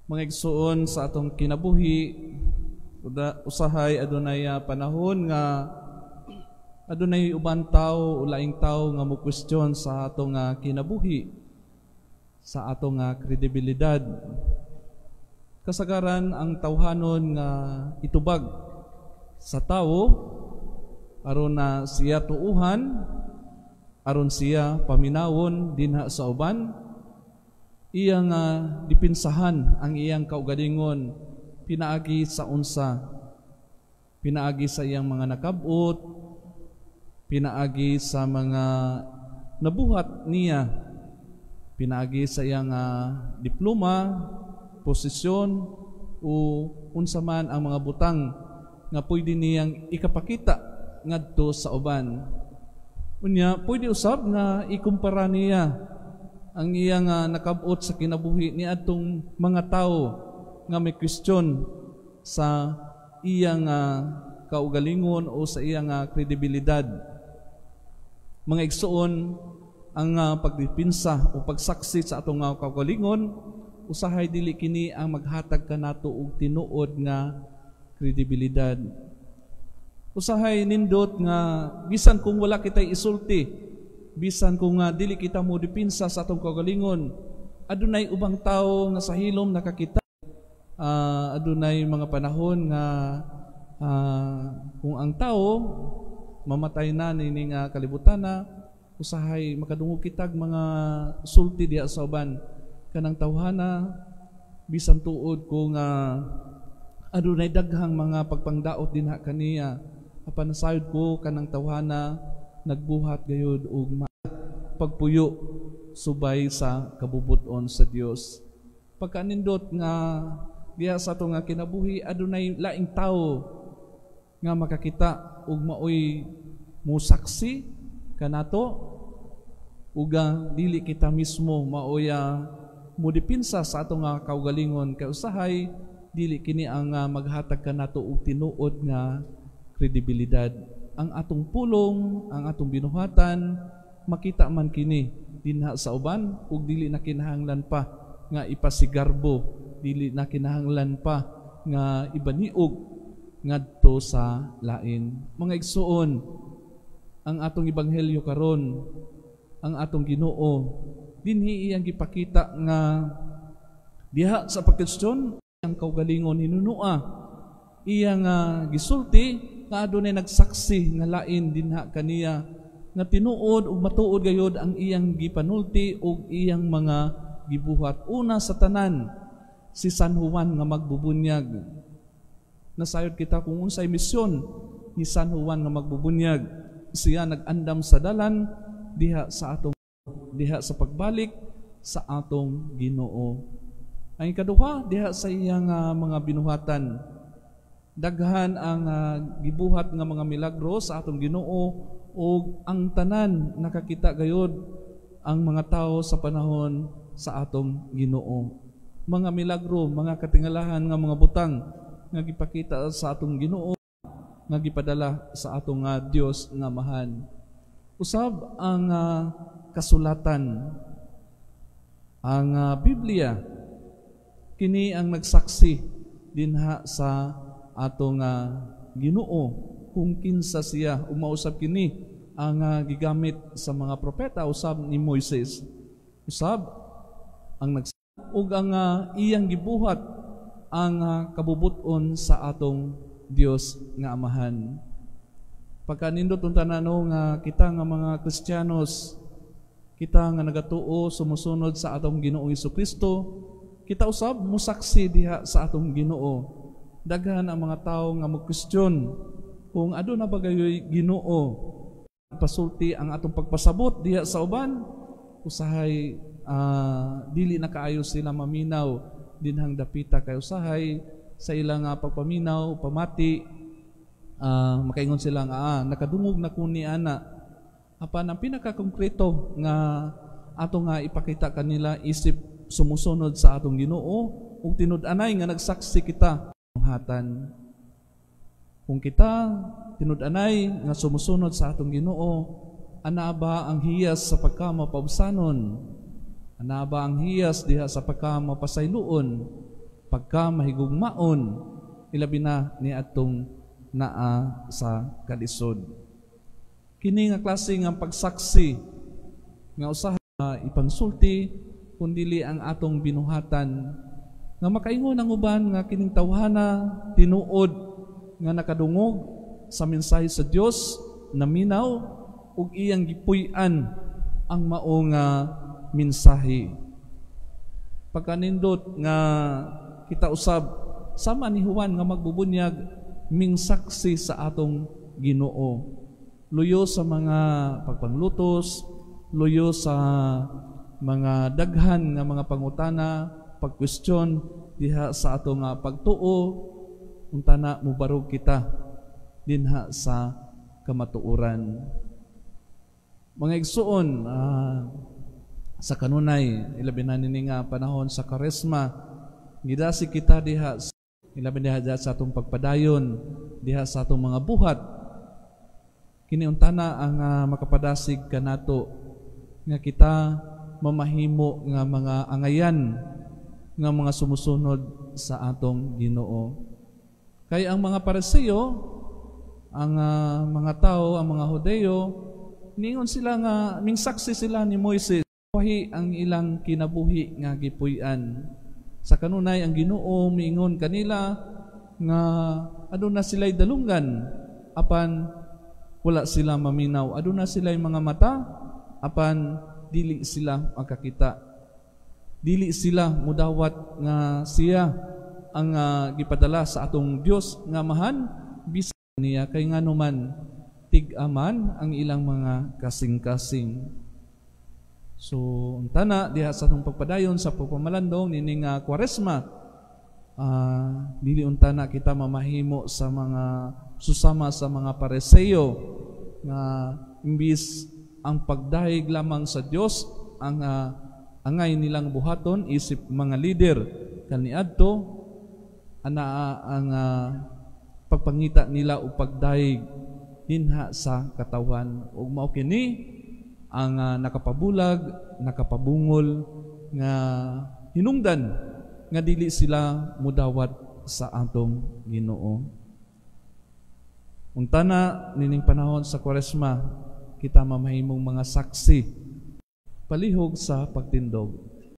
Mga igsuon, sa atong kinabuhi, usahay adunay panahon nga adunay uban tawo o laing tawo nga mo question sa atong kinabuhi, sa atong kredibilidad. Kasagaran, ang tawhanon nga itubag sa tawo aron na siya tuuhan, aron siya paminawon dinha sa uban, iyang dipinsahan ang iyang kaugalingon pinaagi sa unsa? Pinaagi sa iyang mga nakabot, pinaagi sa mga nabuhat niya, pinaagi sa iyang diploma, posisyon o unsa man ang mga butang nga pwede niyang ikapakita ngadto sa uban. Unya, pwede usab nga ikumpara niya ang iyang nakabot sa kinabuhi ni atong mga tawo nga may question sa iyang kaugalingon o sa iyang kredibilidad. Mga igsuon, ang pagdipinsa o pagsaksi sa atong kaugalingon, usahay dili kini ang maghatag kanato og tinuod nga kredibilidad. Usahay nindot nga bisan kung wala kitay isulti, bisan kung dili kita mo dipinsa sa atong kaugalingon, adunay ubang tawo nga sa hilom nakakita. Adunay mga panahon nga kung ang tawo mamatay na nining kalibutan na, usahay makadungog kitag mga sulti diha sa uban, "Kanang tawhana, bisan tuod kung adunay daghang mga pagpangdaot dinha kaniya, apan nasayod ko kanang tawhana nagbuhat gayud og pagpuyo subay sa kabubuton sa Dios." Pagkanindot nga diha sa ato nga kinabuhi adunay laing tawo nga makakita ug maoy musaksi kanato, uga dili kita mismo maoy modipinsa sa ato nga kaugalingon, kay usahay dili kini ang maghatag kanato og tinuod nga kredibilidad. Ang atong pulong, ang atong binuhatan, makita man kini dinha sa uban ug dili na kinahanglan pa nga ipasigarbo, dili na kinahanglan pa nga ibaniog ngadto sa lain. Mga igsuon, ang atong ebanghelyo karon, ang atong Ginoo dinhi iyang gipakita nga diha sa pagkestyon ang kaugalingon, hinunua iya nga gisulti nga adunay nagsaksi nga lain dinha kaniya, nga tinuod ug matuod gayod ang iyang gipanulti ug iyang mga gibuhat. Una sa tanan, si San Juan nga magbubunyag. Nasayod kita kung unsay misyon ni San Juan nga magbubunyag. Siya nag-andam sa dalan diha sa pagbalik sa atong Ginoo. Ang ikaduha, diha sa iyang mga binuhatan. Daghan ang gibuhat nga mga milagro sa atong Ginoo ug ang tanan nakakita gayod ang mga tao sa panahon sa atong Ginoo. Mga milagro, mga katingalahan nga mga butang nga gipakita sa atong Ginoo nga gipadala sa atong Dios nga Amahan. Usab ang kasulatan, ang Biblia, kini ang nagsaksi dinha sa atong Ginoo kung kinsa siya. Umausab kini ang gigamit sa mga propeta usab ni Moises. Usab ang nags ug ang iyang gibuhat ang kabubuton sa atong Dios nga Amahan. Pagkanindot unta no nga kita nga mga Kristiyanos, kita nga nagatuo, sumusunod sa atong Ginoong Kristo, kita usab musaksi diha sa atong Ginoo. Daghan ang mga tawo nga mo-question kung aduna ba gayoy Ginoo. Pasulti ang atong pagpasabot diha sa uban, usahay dili na kaayo sila maminaw dinhang dapita, kay usahay sa ilang pagpaminaw, pamati, makaingon sila nga nakadungog na ko ni ana. Apan ang pinakakongkreto nga ato nga ipakita kanila isip sumusunod sa atong Ginoo ug tinud-anay nga nagsaksi kita hatan. Kung kita tinud-anay nga sumusunod sa atong Ginoo, ana ba ang hiyas sa pagkamapaubsanon? Ana ba ang hiyas diha sa pagkamapasayloon? pagka mahigugmaon, ilabi na ni atong naa sa kalisod. Kini nga klase nga pagsaksi nga usahay ipangsulti kun dili ang atong binuhatan, nga makaingon ang uban nga kining tawhana tinuod nga nakadungog sa mensahe sa Dios, naminaw ug iyang gipuy-an ang mao nga mensahe. Pagkanindot nga kita usab sama ni Juan nga magbubunyag mingsaksi sa atong Ginoo, luyo sa mga pagpanglutos, luyo sa mga daghan nga mga pangutana, pagkwestiyon diha sa atong pagtuo, untana mubarog kita dinha sa kamatuoran. Mga igsuon, sa kanunay, ilabi na nini nga panahon sa Karesma, gidasi kita diha, ilabi diha sa atong pagpadayon diha sa atong mga buhat. Kini untana ang makapadasig kanato nga kita mamahimo nga mga angayan nga mga sumusunod sa atong Ginoo. Kay ang mga Pariseo, ang mga tao, ang mga Hudeo, ningon sila nga mingsaksi sila ni Moises, wahi ang ilang kinabuhi nga gipuy-an. Sa kanunay ang Ginoo miingon kanila nga aduna sila'y dalunggan apan wala sila maminaw, aduna sila'y mga mata apan dili sila makakita. Dili sila mudawat nga siya ang gipadala sa atong Dios nga Amahan, bisan niya kay nganuman tig-aman ang ilang mga kasing-kasing. So untana diha sa atong pagpadayon sa pagpamalandong nining Kwaresma, dili untana kita mamahimo sa mga susama sa mga Pariseo nga imbis ang pagdahig lamang sa Dios ang angay nilang buhaton isip mga lider kaniadto, anaa ang pagpangita nila o pagdahig dinha sa katawhan, ug mao kini ang nakapabulag, nakapabungol nga hinungdan nga dili sila mudawat sa atong Ginoo. Untana nining panahon sa Kwaresma kita mamahimong mga saksi palihog sa pagtindog.